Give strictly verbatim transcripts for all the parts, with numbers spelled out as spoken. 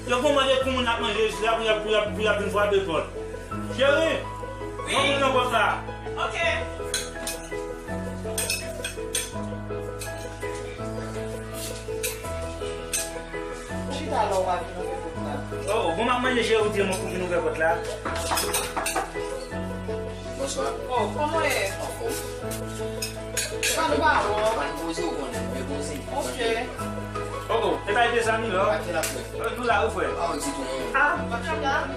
Yo gon mande pou moun ap manje isit la pou y ap, pou y ap, pou y ap vin frape pòt. Cheri, wi, ban moun nan pòt la. Ok. Ou chita la, ou pa vin ouvè pòt la. Oh, bon, m ap manje, cheri, ou di mwen pou vin ouvè pòt la. Bonswa. Oh, kòman w ye? Anfòm. Sa nou pa bon. Pa n poze w konnen, men bon, se. Ok. Oh, oh, e pa ete sa nou la? Pa fè la frè. Oh, nou la, wi, frè. Pa w di tou, non. Ah,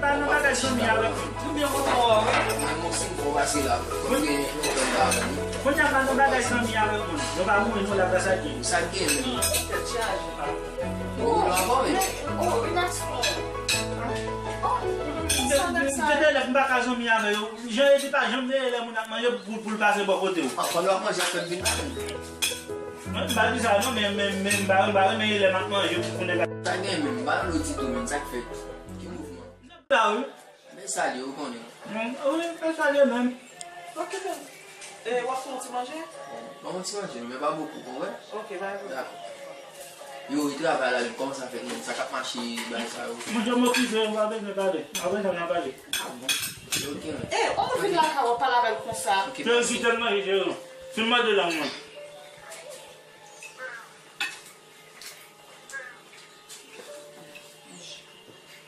pa nan bagay zanmi avèk moun. Nou byen kontan wè w, wi. Mwen, mwen, si m fò pase la, kòm gen yon pwoblèm pa avè nou. Kounye a pa nan bagay zanmi avèk moun. Nou pa mouri, nou la, sa k gen. Sa k gen, menm. Tèt chaje. Ah. Bon, nou la, bon, men. Oh, relax, non. Oh, sa, sa. Depi lè m pa ka zanmi avè yo. Jan yo di pa janm veye lè moun ap manje pou, pou l pase bò kote w. An, pandan w ap manje, ap fè m vin pale. Mwen, m pa di sa non, men, men, men, m pa, m pa renmen lè m ap manje pou, pou nèg la. Sa gen menm, m pa nan lòt ditou menm, sa k fèt? Ki mouvman? Nèg la, wi. Men salye, ou konnen. Mm, wi, men salye menm. Ok, men. E, w ap fè yon ti manje? Ban m yon ti manje, men pa bokou, konprann? Ok, pa gen pwoblèm. Dakò. Yo, e travay la, kòman sa fèt menm? Sa k ap mache, bagay sa yo? Mwen, jan m okipe, m pa bezwen pale. Apre sa, n a pale. Ah bon? Ok, men. E, ou vin lakay w ap pale avè l konsa? Ok, mèsi. Kite l manje, cheri. Fin manje la, mwen.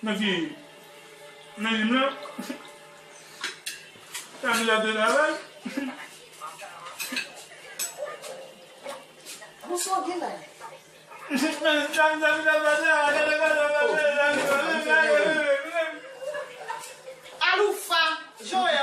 Nan ki, nan lim nan? Sa nou la de travay? Bonswa, gen la. Aloufa, Joël.